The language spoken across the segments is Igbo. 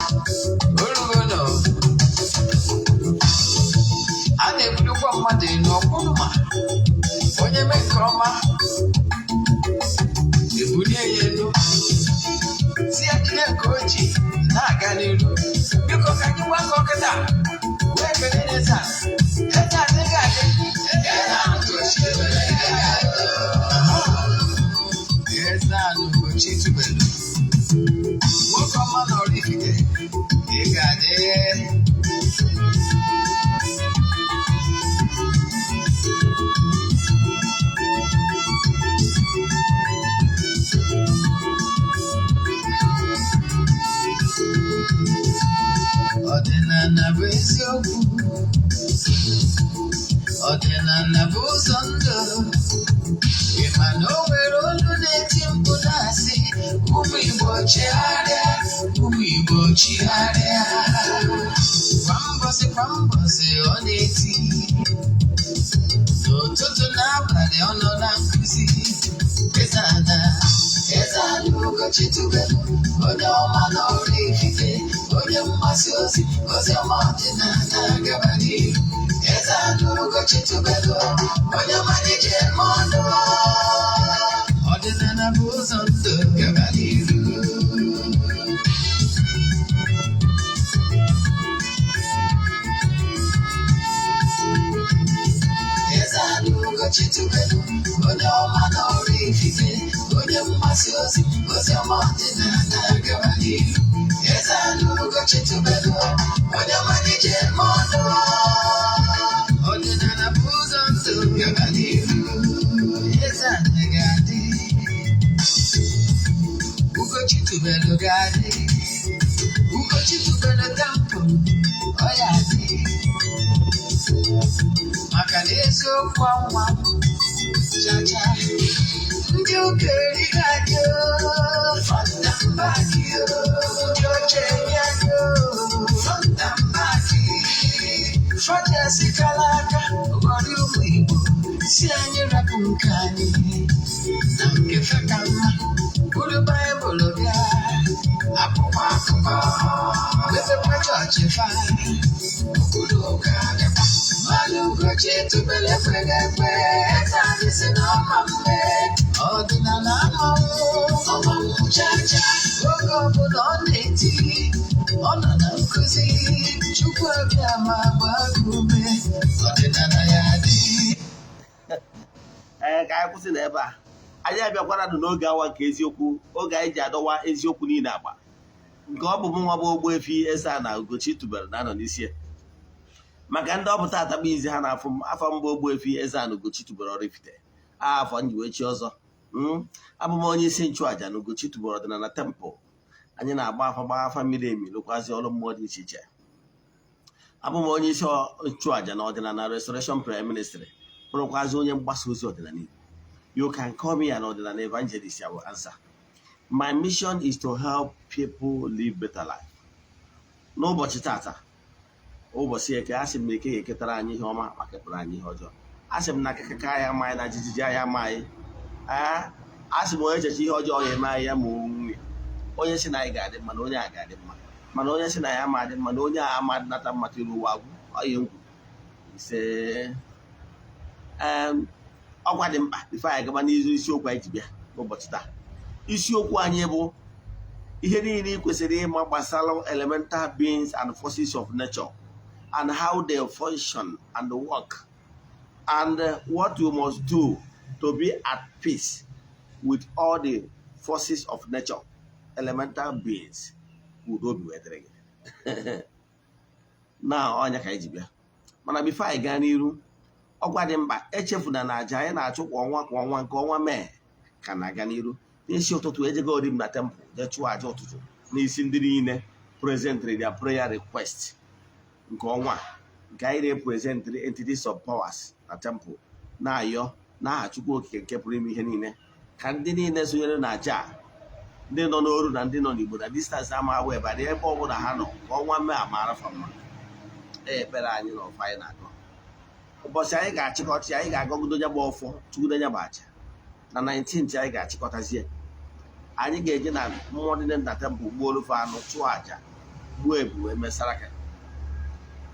Orugono a na-ebulukwa mmadụ elu ọkwụrụ ma onye mee nke ọma, ebulie ya elu, si ya jide nke o ji na-aga n'iru. Biko, ka anyị gbakọ kịta wee kelee eze a. Eze adịghị adị. Eze anụ Ugochi tubelu, nwoke ọma na Oraifite, ị ga-adị. Ọdịnala bụ eziokwu, ọdịnala bụ ụzọ ndụ. Ị ma na o nwere olu na-eti mkpu na-asị, "Ụmụ Igbo, chigharịa, ụmụ Igbo, chigharịa." Kwa mbọsị kwa mbọsị ọ na-eti, n'ụtụtụ n'abalị ọ nọ na nkụzi. Eze ana, eze ana Ugochi tubelu, onye ọma na Oraifite, onye mgbasa ozi ozi ọma ọdịnala, gaba n'ihu. Eze ana Ugochi tubelu, onye ọma na-eji eme ọnụ. Ọdịnala bụ ụzọ ndụ, gaba n'ihu. Eze ana Ugochi tubelu, onye ọma na Oraifite, onye mgbasa ozi ozi ọma ọdịnala, gaba n'ihu. Eze ana Ugochi tubelu, onye ọma na-eji eme ọnụ. Ọdịnala bụ ụzọ ndụ, gaba n'ihu. Eze ana ga-adị, Ugochi tubelu ga-adị, Ugochi tubelu temple ọ ya dị, maka na eziokwu anwa chacha. Ndị ụka erighị anyị front and back, ndị oche eri anyị front and back. Fọdụ aka ghọrọ ụmụ Igbo, si anyị rapụ nke anyị na nke fe ka mma. Buru Baịbụl bịa, akwụkwọ akụkọ, mepekwa chọọchị fa, obodo ụka bịakwa. Mmadụ Ugochi tubelu ekweghị ekwe. Eze anyị si na ọma mme, ọdịnala amanwụ ọmanwụ chacha. Oge ọbụla ọ na-eti, ọ nọ na nkụzi. Chukwu abịa ma gbaa gị ume, ọdịnala ya dị. Ee, ka anyị kwụsị n'ebe a. Anyị abịakwara nụ n'oge awa nke eziokwu, oge anyị ji adọwa eziokwu niile agba, nke ọ bụ mụ nwa bụ Ogbuefi Eze-Ana Ugochi tubelu na-anọ n'isi ya. Maka ndị ọ bụ tata bụ izi ha na-afụ m, afọ mbụ Ogbuefi Eze-Ana Ugochi tubelu Oraifite, afọ nji wee chi ọzọ. Abụ m onye isi nchụàja na Ugochi tubelu ọdịnala temple. Anyị na-agba afa, gbaa afa miri emi, lụkwazị ọrụ mmụọ dị iche iche. Abụ m onye isi nchụàja na ọdịnala Restoration Prayer Ministry, bụrụkwazị onye mgbasa ozi ọdịnala Igbo. You can call me an ọdịnala evangelist, I will answer. My mission is to help people live better life. N'ụbọchị tata, ụbọchị Eke, asị m na Eke ga-eketara anyị ihe ọma ma kepụrụ anyị ihe ọjọọ. Asị m na akịkaka ya ama anyị, na jijiji ya ama anyị. Ee, asị m onye echeche ihe ọjọọ ya eme anyị ya ma onwe onye si na anyị ga-adị mma na onye a ga-adị mma, mana onye si na ya ama adị mma na onye a ama nata mmata iru ụwa agwụ ọya ngwu ise. Ee, ọkwa dị mkpa. Before anyị gaba n'izu isiokwu anyị ji bịa n'ụbọchị taa, isiokwu anyị bụ ihe niile ị kwesịrị ịma gbasara elemental beings and forces of nature and how they function and work and what you must do to be at peace with all the forces of nature, elemental beings. Udo obi wee dịrị gị na ọnya ka anyị ji bịa. Mana before anyị gaa n'iru, ọkwa dị mkpa, echefuna na aja anyị na-achụ kwa ọnwa kwa ọnwa, nke ọnwa Mee ka na-aga n'iru. N'isi ụtụtụ, ejego ori m na temple jee chụọ aja ụtụtụ n'isi ndị niile presentịrị their prayer request nke ọnwa a, nke anyị na-epresentịrị entities of powers na temple, na-ayọ n'aha Chukwu Okike nke pụrụ ime ihe niile, ka ndị niile sonyere na aja a, ndị nọ n'oru na ndị nọ n'Igbo na distance ama agba ebe adị, ebe ọbụla ha nọ, ka ọnwa Mee amara fa mma. Ee, ekpere anyị na ọfọ anyị na-agọ, ụbọchị anyị ga-achịkọta ya, anyị ga-agọgido ya bụ ọfọ, chụgido ya bụ aja na 19th. Anyị ga-achịkọtazie, anyị ga-eje na mmụọ dị na temple, gbuo olufe anụ, chụọ aja. Gbuo ebu wee mesara aka.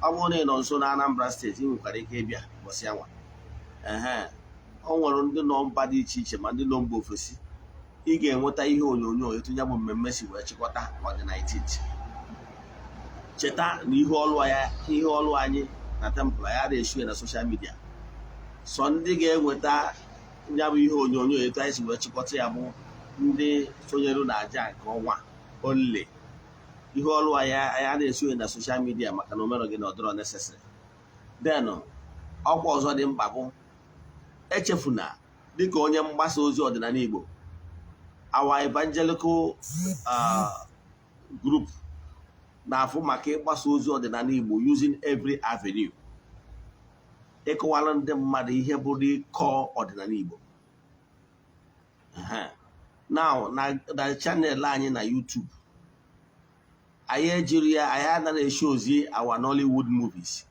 Ọ bụrụ na ị nọ nso na Anambra Steeti, ị nwekwara ike ịbịa ụbọchị anwa. Ehe, o nwere ndị nọ mba dị iche iche ma ndị nọ mba ofesi. Ị ga-enweta ihe onyonyo etu ya bụ mmemme si wee chịkọta on the 19th. Cheta na ihe ọlụ ya, ihe ọlụ anyị na temple ya na-eshu ya na social media. Sọ ndị ga-enweta ya bụ ihe onyonyo etu anyị si wee chịkọta ya bụ ndị sonyere na aja nke ọnwa only. Ihe ọlụ anyị, anyị na-esonye na social media maka na omerọ gị na ọdịrọ necessary. Then ọkwa ọzọ dị mkpa bụ, echefuna, dịka onye mgbasa ozi ọdịnala Igbo, our evangelical group na-afụ maka ịgbasa ozi ọdịnala Igbo using every avenue, ịkọwara ndị mmadụ ihe bụ ịkọ ọdịnala Igbo. Now, na channel anyị na YouTube, anyị ejiri ya, anyị anaghị esho ozi our Nollywood movies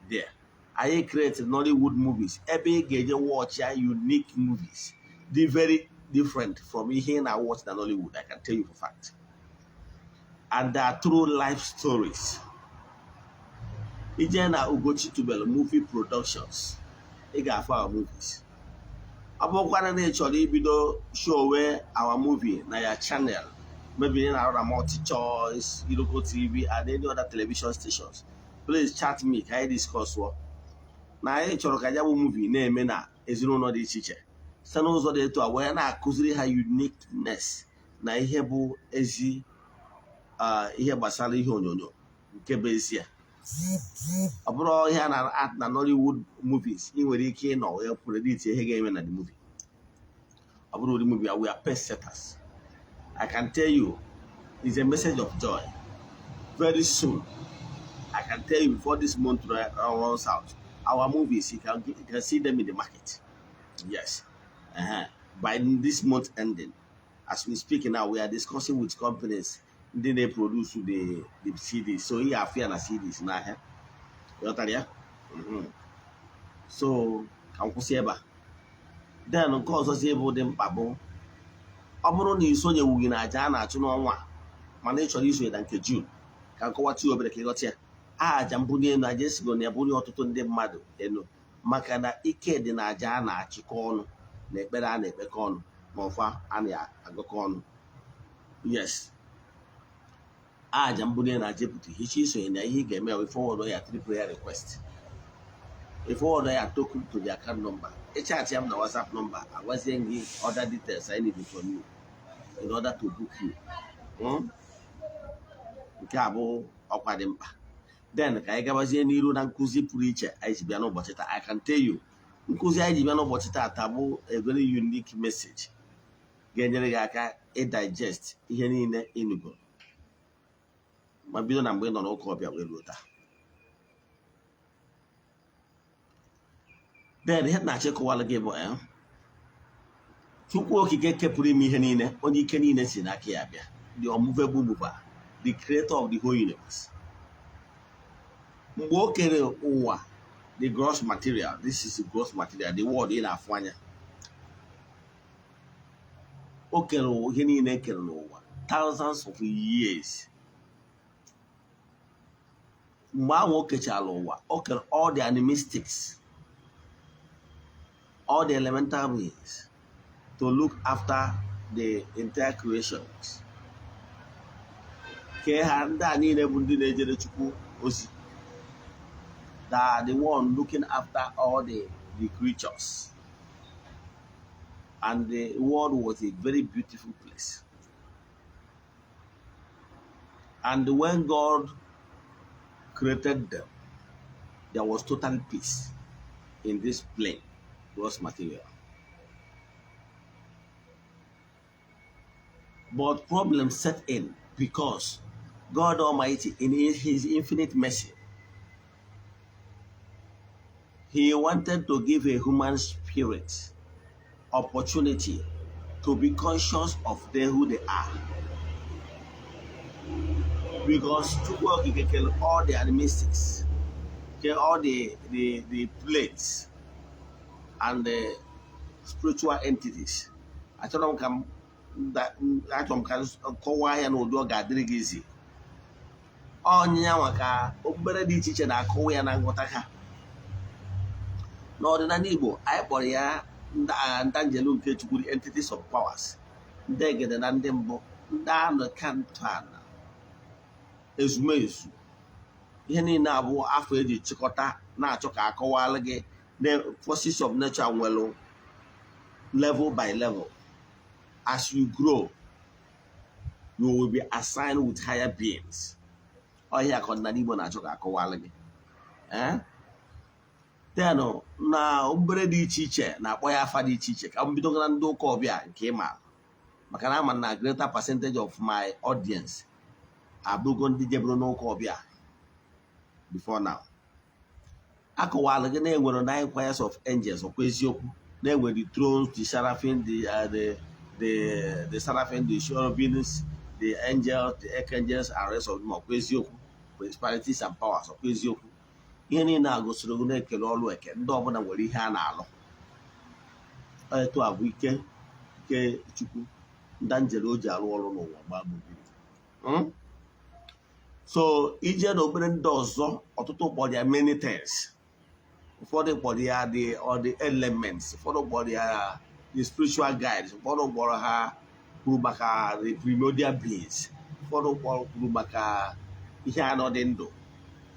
there. Anyị create Nollywood movies ebe ị ga-eje watch ya, unique movies dị very different from ihe ị na-watch na Nollywood, I can tell you for fact, and they are true life stories. Ije na Ugochi Tubelu Movie Productions, ị ga-afụ our movies. Ọ bụrụkwana na ị chọrọ ibido showe our movie na ya channel, maybe ị na-arụ na MultiChoice, Iroko TV and any other television stations, please chat me ka anyị discuss. Na anyị chọrọ ka ya bụ movie na-eme na ezinụlọ dị iche iche, site n'ụzọ dị etu a wee na-akụziri ha uniqueness na ihe bụ ezi ihe gbasara ihe onyonyo nke bụ ezi a. Ọ bụrụ ihe a na na Nollywood movies, ị nwere ike ịnọ wee predict ihe ga-eme na the movie. Ọ bụrụ ụdị movie, we are pace setters. I can tell you it's a message of joy. Very soon, I can tell you, before this month runs out, our movies, you can see them in the market. Yes. By this month ending, as we speak now, we are discussing with companies ndị na-produce the CDs, so ihe afịa na CDs n'ahịa. Ghọtara ya? So ka m kwụsị ebe a. Then nke ọzọ si ebe dị mkpa bụ, ọ bụrụ na ị sonyewughị na aja a na-achụ n'ọnwa a, mana ị chọrọ isonye na nke June, ka m kọwata ya obere ka ịghọta ya. Aja mbunye elu, aja esigo na ya bunye ọtụtụ ndị mmadụ elu, maka na ike dị na aja a na-achịkọ ọnụ na ekpere a na-ekpekọ ọnụ ma ọfa a na-agụkọ ọnụ. Yes, aja mbunye na aja pụta ihe. Iche isonye na ihe ị ga-eme, we forward ya three prayer request, ị forward ya token to the account number, ị chat ya m na WhatsApp number, agwazie gị other details I need from you in order to book you. Nke a bụ ọkwa dị mkpa. Then ka anyị gabazie n'iru na nkụzi pụrụ iche anyị ji bịa n'ụbọchị taa. I can tell you, nkụzi anyị ji bịa n'ụbọchị taa bụ a very unique message ga-enyere gị aka ịdigest ihe niile ịnụgo ma bido na mgbe ị nọ n'ụka ọbịa wee ruo taa. Then ihe na-achọ ịkọwara gị bụ, Chukwu Okike kepụrụ ime ihe niile, onye ike niile si n'aka ya bịa, the unmovable mover, the creator of the whole universe, mgbe o kere ụwa, the gross material, this is the gross material, the world ị na-afụ anya, o kere ihe niile e kere n'ụwa thousands of years. Mgbe ahụ o kechara ụwa, o kere all the animistics, all the elemental beings to look after the entire creations. Kee ha, ndị a niile bụ ndị na-ejere Chukwu ozi, that are the one looking after all the creatures, and the world was a very beautiful place. And when God created them, there was total peace in this plane, gross material. But problems set in because God Almighty, in His infinite mercy, He wanted to give a human spirit opportunity to be conscious of they who they are. Because Chukwu Okike killed all the animistics, kill all the plates and the spiritual entities. Achọrọ m ka m achọrọ m ka m kọwaa ya n'ụdị ọ ga-adịrị gị izi. Ọnyịnya nwa ka okpukpere dị iche iche na-akọwa ya na nghọta ha. N'ọdịnala Igbo, anyị kpọrọ ya ndanjelu nke Chukwu, the entities of powers, ndị egede na ndị mbụ, ndị anọ kantana ezumezu. Ihe niile abụ afọ eji chịkọta na-achọ ka akọwalụ gị the forces of nature nwere level by level. As you grow, you will be assigned with higher beings. Ọhịa ka ọdịnala Igbo na-achọ ka akọwalụ gị. Then na okpukpere dị iche iche na-akpọ ya afa dị iche iche. Ka m bido na ndị ụka ọbịa nke ị maara, maka na ama na greater percentage of my audience abụgo ndị jeburu n'ụka ọbịa before now. Akọwalụ gị na enwere nine choirs of angels. Ọkwa eziokwu na enwere the thrones, the seraphim, the seraphim, the cherubims, the angels, the archangels and rest of them? Ọkwa eziokwu? Principalities and powers. Ọkwa eziokwu? Ihe niile a gosiri gị na-ekele ọrụ eke, ndị ọbụla nwere ihe a na-alụ. Etu a bụ ike nke Chukwu ndanjere o ji arụ ọrụ n'ụwa gbaa gburugburu. So ije na obere ndị ọzọ, ọtụtụ kpọrọ ya many things. Ụfọdụ kpọrọ ya the all the elements, ụfọdụ kpọrọ ya the spiritual guides, ụfọdụ kpọrọ ha kwuru maka the primordial beings, ụfọdụ kpọrọ kwuru maka ihe anọ dị ndụ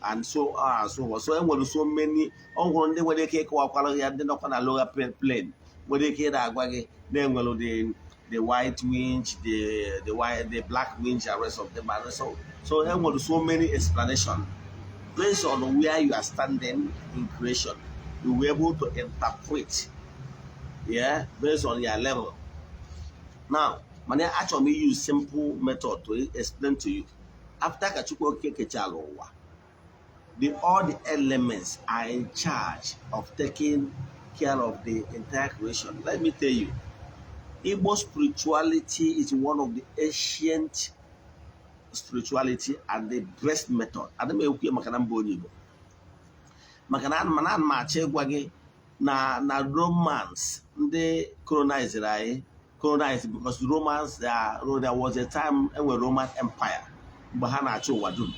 and so on and so forth. So e nwere so many ọhụrụ ndị nwere ike ịkọwakwara ya. Ndị nọkwa na lower plane nwere ike ị na-agwa gị na-enwere the white witch, the white, the black witch and rest of them. And so e nwere so many explanation. Based on where you are standing in creation, you will be able to interpret, yeah, based on your level. Now, mana achọrọ m use simple method to explain to you. After ka Chukwu Okike kechara ụwa, the all the elements are in charge of taking care of the entire creation. Let me tell you, Igbo spirituality is one of the ancient spirituality and the best method. Ana m ekwu ya maka na mba onye Igbo, maka na mana ana m achọ ịgwa gị na Romans ndị colonized anyị, colonized because Romans, there was a time enwere Roman Empire mgbe ha na-achị ụwa dum.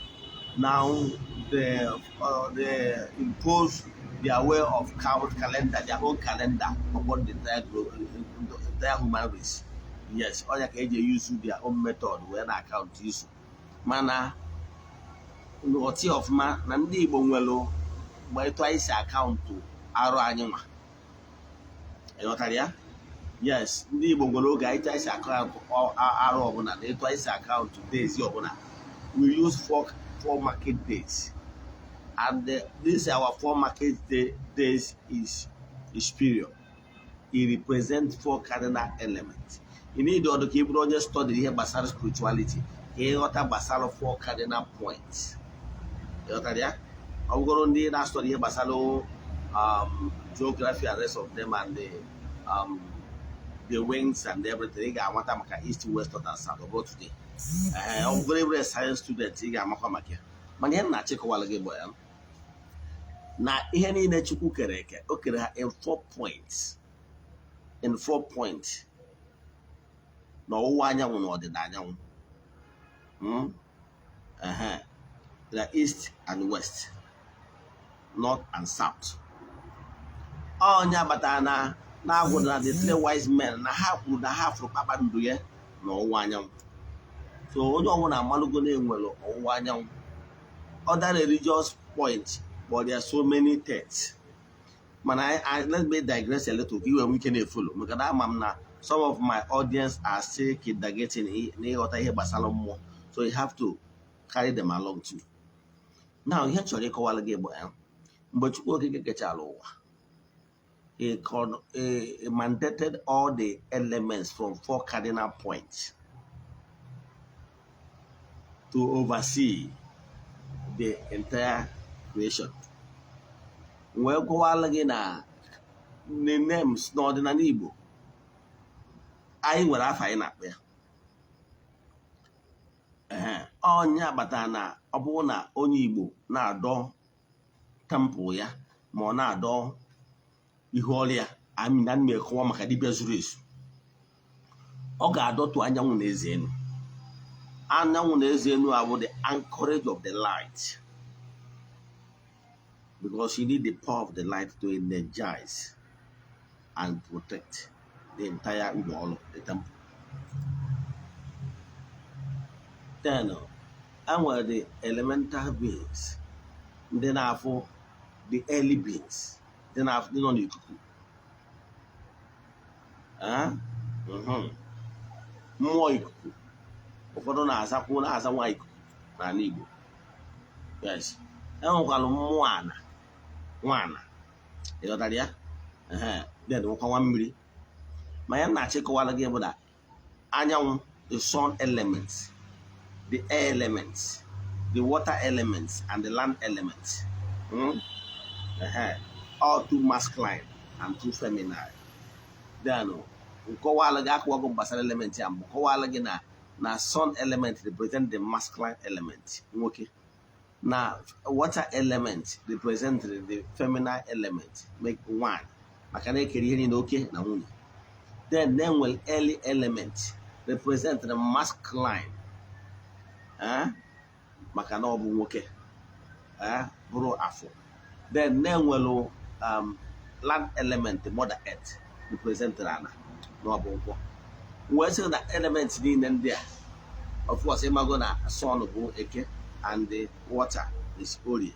Now they impose their way of count calendar, their own calendar upon the entire human race. Yes, onye ka eji use their own method wee na account izu. Mana nghọta ọfụma na ndị Igbo nwere mgbe etu anyị si account arụ anyị nwa. Ịghọtara ya? Yes, ndị Igbo nwere oge anyị si account arụ ọbụla na etu anyị si account days ọbụla. We use four market days, and this our four market days is period. It represents four cardinal elements. You need ọdụ ka ị bụrụ onye study ihe gbasara spirituality ka ịghọta gbasara four cardinal points. Ịghọtara ya? Ọ bụgoro ndị na-study ihe gbasara geography and rest of them and the wings and everything, ị ga-amata maka east, west, north and south. Ọ bụrụ today, ee, ọ bụgoro ebe science student, ị ga-amakwa maka ya. Mana ihe m na-achịkọwara gị bụ ya na ihe niile Chukwu kere eke, o kere ha in four points, in four points: n'ọwụwa anyanwụ na ọdịda anyanwụ, the east and west, north and south. Onye abatara na na-agwụ na the three wise men na ha kwuru na ha fụrụ kpakpando ya n'ọwụwa anyanwụ. So onye ọbụla amalụgo na-enwere ọwụwa anyanwụ. Other religious point, but there are so many texts. Mana let me digress a little ka iwe nwee ike na-efollow, maka na ama m na some of my audience are still kindergarten n'ịghọta ihe gbasara mmụọ, so you have to carry them along too. Now, ihe m chọrọ ịkọwara gị bụ ya, mgbe Chukwu Okike kechara ụwa, he mandated all the elements from four cardinal points to oversee the entire creation. Wee kọwara gị na the names n'ọdịnala Igbo, anyị nwere afa anyị na-akpọ ya. Ee, onye agbata na ọ bụrụ na onye Igbo na-adọ temple ya ma ọ na-adọ ihu ọrụ ya, amị na m ekọwa maka dibịa zuru ezu, ọ ga-adọtụ anyanwụ na eze elu. Anyanwụ na eze enu abụ the anchorage of the light, because you need the power of the light to energize and protect the entire ụlọ ọrụ, the temple. Then enwere the elemental beings, ndị na-afụ, the early beings, ndị na-afụ, ndị nọ n'ikuku. Ah, Mmụọ ikuku, ụfọdụ na-azakwu, na-aza nwa ikuku n'ala Igbo. Yes, enwekwara mmụọ ana, nwaana, ịghọtara ya? Ehe. Then nwekwa nwa mmiri. Ma ya na-achịkọwara gị bụ na anyanwụ, the sun elements, the air elements, the water elements and the land elements. Ehe. All two masculine and two feminine. Then nkọwala gị, akọwago gbasara element ya mbụ, kọwala gị na sun element represent the masculine element, nwoke, na water element represent the feminine element, make nwanyị, maka na ekere ihe niile oke na nwunye. Then nwere early element represent the masculine, eh? Maka na ọ bụ nwoke, eh? Bụrụ afọ. Then nwere land element, the mother earth, represent ana, na ọ bụ nkwọ. Wee sị na element niile ndị a, of course, ịmago na sun bụ eke and the water is orie.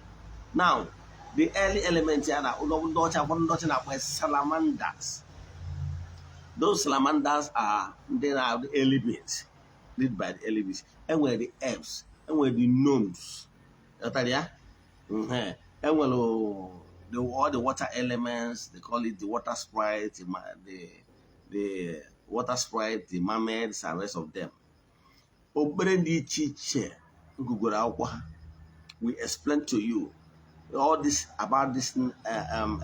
Now the early element ya na ụlọ ndị ọcha, ụfọdụ ndị ọcha na-akpọ salamanders. Those salamanders are ndị na early beings, lead by the early beings. Enwere the elves, enwere the gnomes, ghọtara ya? Enwere the all the water elements, they call it the water sprite, the water sprite, the mermaids and rest of them. Okpukpere dị iche iche ngụgoro akwụkwọ ha, we explain to you all this about this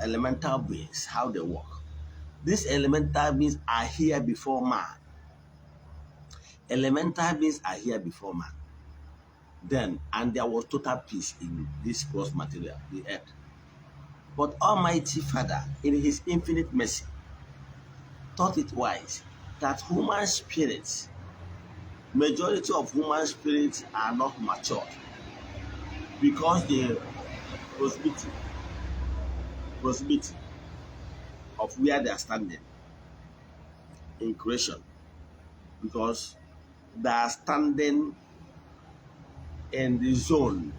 elemental beings, how they work. These elemental beings are here before man. Elemental beings are here before man then, and there was total peace in this gross material, the earth. But Almighty Father, in his infinite mercy, thought it wise that human spirits, majority of human spirits are not matured because the proximity of where they are standing in creation, because they are standing in the zone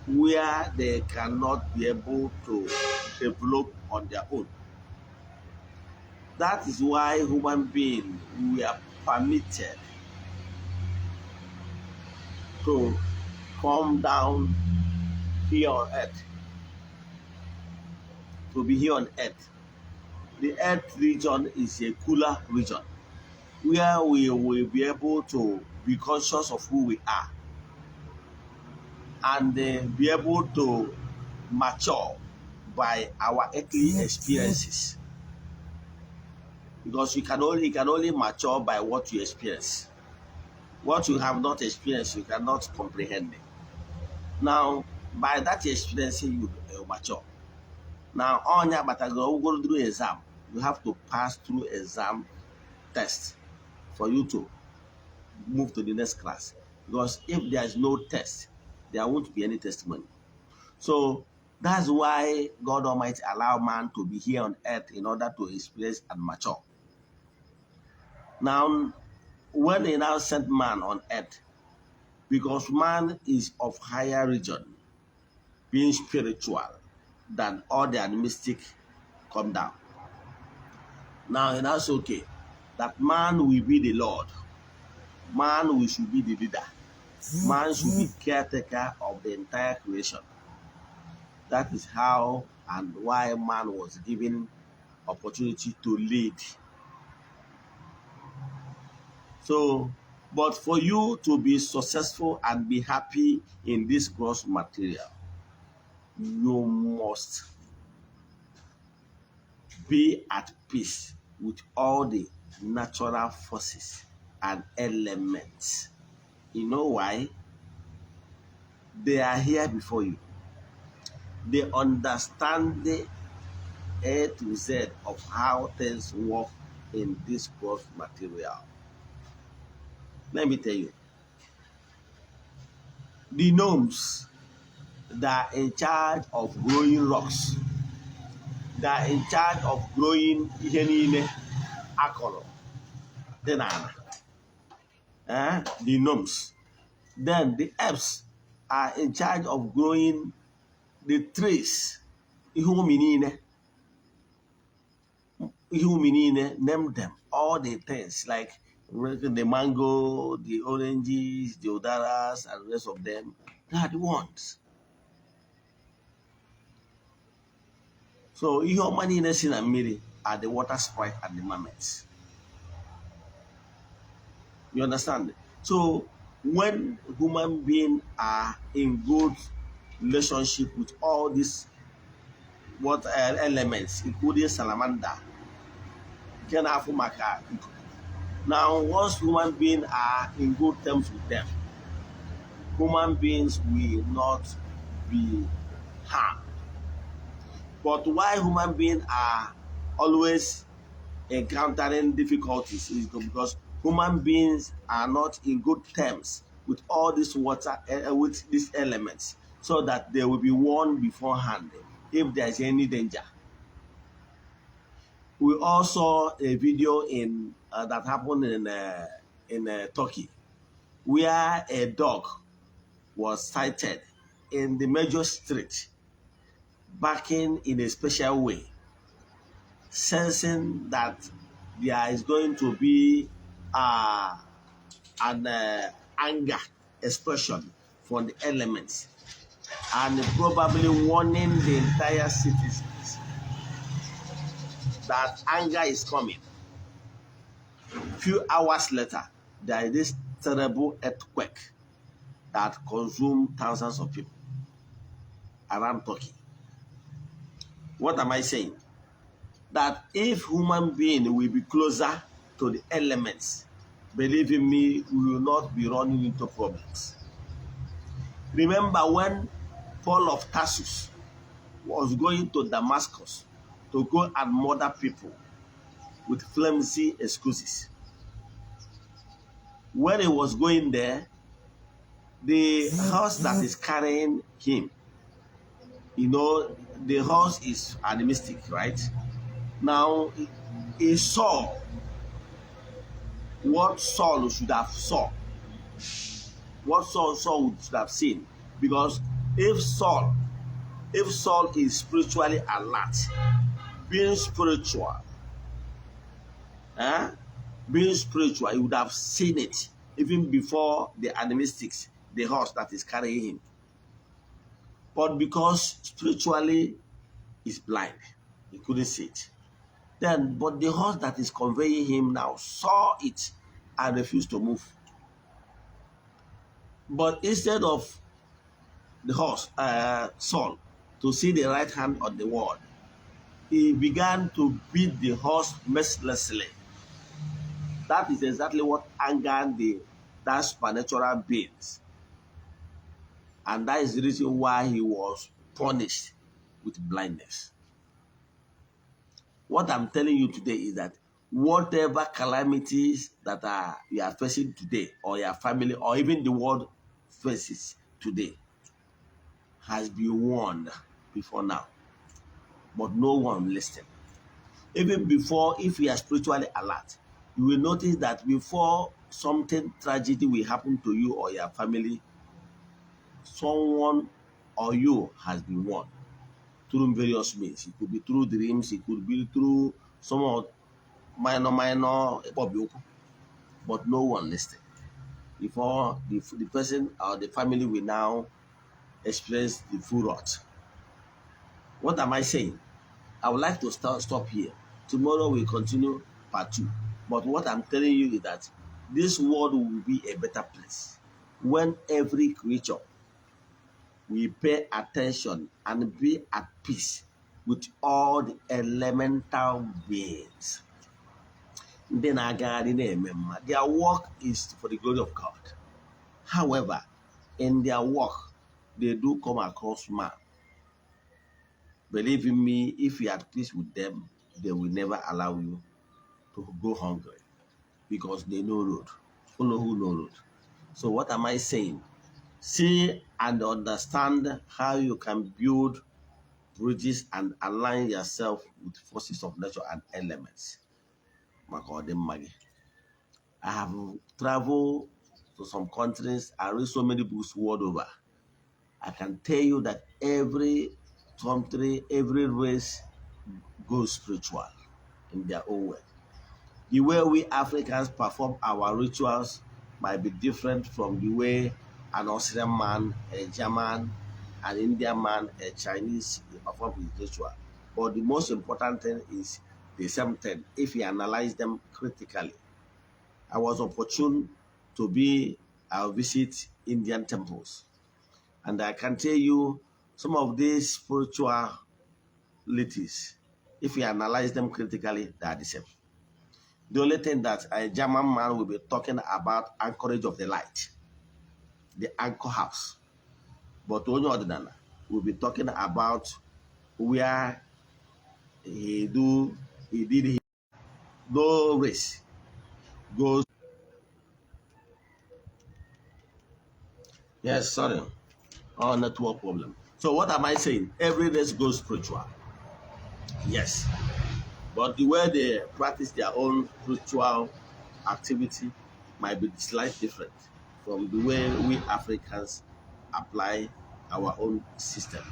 where they cannot be able to develop on their own. That is why human beings were permitted to come down here on earth, to be here on earth. The earth region is a cooler region where we will be able to be conscious of who we are and be able to mature by our earthly experiences. Because you can only mature by what you experience. What you have not experienced, you cannot comprehend it. Now, by that experience, you mature. Now, onya kpatagoro go through exam. You have to pass through exam test for you to move to the next class. Because if there is no test, there won't be any testimony. So that's why God Almighty allowed man to be here on earth in order to experience and mature. Now, when he now sent man on earth, because man is of higher region, being spiritual than all the animistic come down. Now, and that's okay. That man will be the Lord. Man will should be the leader. Man should be caretaker of the entire creation. That is how and why man was given opportunity to lead. So, but for you to be successful and be happy in this gross material, you must be at peace with all the natural forces and elements. You know why? They are here before you. They understand the A to Z of how things work in this gross material. Let me tell you, The gnomes that are in charge of growing rocks, they are in charge of growing ihe niile akọrọ dị n'ala. Eh? The gnomes. Then the elves are in charge of growing the trees, ihe ụmị niile, ihe ụmị niile, name them, all the things like the mango, the oranges, the udaras, and the rest of them, they are the ones. So ihe ọma niile si na mmiri are the water sprite and the mermaids. You understand? So when human beings are in good relationship with all these water elements, including salamander, nke na-afụ maka ikuku. Now, once human beings are in good terms with them, human beings will not be harmed. But why human beings are always encountering difficulties is because human beings are not in good terms with all this water, with these elements, so that they will be warned beforehand if there is any danger. We all saw a video in that happened in Turkey, where a dog was sighted in the major street, barking in a special way, sensing that there is going to be an anger expression from the elements and probably warning the entire citizens that anger is coming. Few hours later, there is this terrible earthquake that consumed thousands of people around Turkey. What am I saying? That if human being will be closer to the elements, believe in me, we will not be running into problems. Remember when Paul of Tarsus was going to Damascus to go and murder people with flimsy excuses. When he was going there, the horse that is carrying him, the horse is animistic, right? Now, he saw what Saul should have saw, what Saul should have seen. Because if Saul is spiritually alert, being spiritual, eh? Being spiritual, he would have seen it even before the animistics, the horse that is carrying him. But because spiritually he's blind, he couldn't see it. Then, but the horse that is conveying him now saw it and refused to move. But instead of the horse, Saul, to see the right hand of the world, he began to beat the horse mercilessly. That is exactly what angered the that supernatural beings. And that is the reason why he was punished with blindness. What I'm telling you today is that whatever calamities that are you are facing today, or your family, or even the world faces today, has been warned before now. But no one listened. Even before, if you are spiritually alert, you will notice that before something tragedy will happen to you or your family, someone or you has been warned through various means. It could be through dreams, it could be through some of minor, minor ịkpọbi okwu, but no one listened. Before the person or the family will now experience the full wrath. What am I saying? I would like to stop here. Tomorrow we continue part 2. But what I'm telling you is that this world will be a better place when every creature will pay attention and be at peace with all the elemental beings. Ndị na-agagharị na-eme mma. Their work is for the glory of God. However, in their work, they do come across man. Believe in me, if you are at peace with them, they will never allow you to go hungry because they know road. Follow who know road. So what am I saying? See and understand how you can build bridges and align yourself with forces of nature and elements maka ọdịmma gị. I have traveled to some countries and read so many books world over. I can tell you that every country, every race goes spiritual in their own way. The way we Africans perform our rituals might be different from the way an Austrian man, a German, an Indian man, a Chinese they perform his ritual. But the most important thing is the same thing if you analyze them critically. I was opportune to be visit Indian temples, and I can tell you some of these spiritualities, if you analyze them critically, they are the same. The only thing that a German man will be talking about anchorage of the light, the anchor house. But onye ọdịnala will be talking about where he did his no race goes. Yes, sorry. Oh, network problem. So what am I saying? Every race goes spiritual. Yes. But the way they practice their own spiritual activity might be slightly different from the way we Africans apply our own system.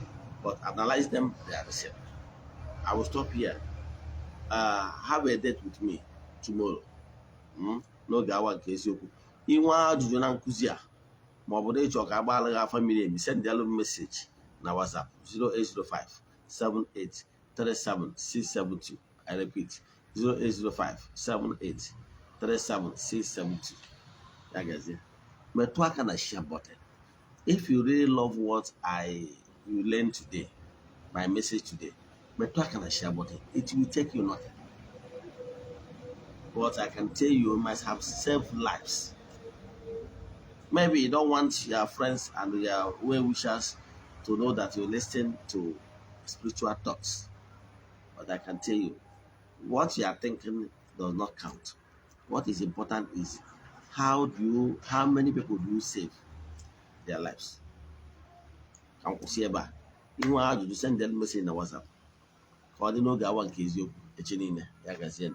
But analyze them, they are the same. I will stop here. Have a date with me tomorrow. N'oge awa nke eziokwu. Inwe ajụjụ na nkụzi a ma ọ bụ na ịchọ ka agbaala gị afa miri emi, send alụ message na WhatsApp 0805 78 37 672. I repeat, 0805 78 37 672. Ya gazie. Metụ aka na share button. If you really love what I you learned today, my message today, metụ aka na share button. It will take you nothing. But I can tell you, you must have saved lives. Maybe you don't want your friends and your well wishers to know that you listen to spiritual thoughts. But I can tell you, what you are thinking does not count. What is important is how many people do you save their lives? Ka m kwụsị ebe a. Inwe ajụjụ, send them message na WhatsApp. Ka ọ dị n'oge awa nke eziokwu echi niile. Ya gazie.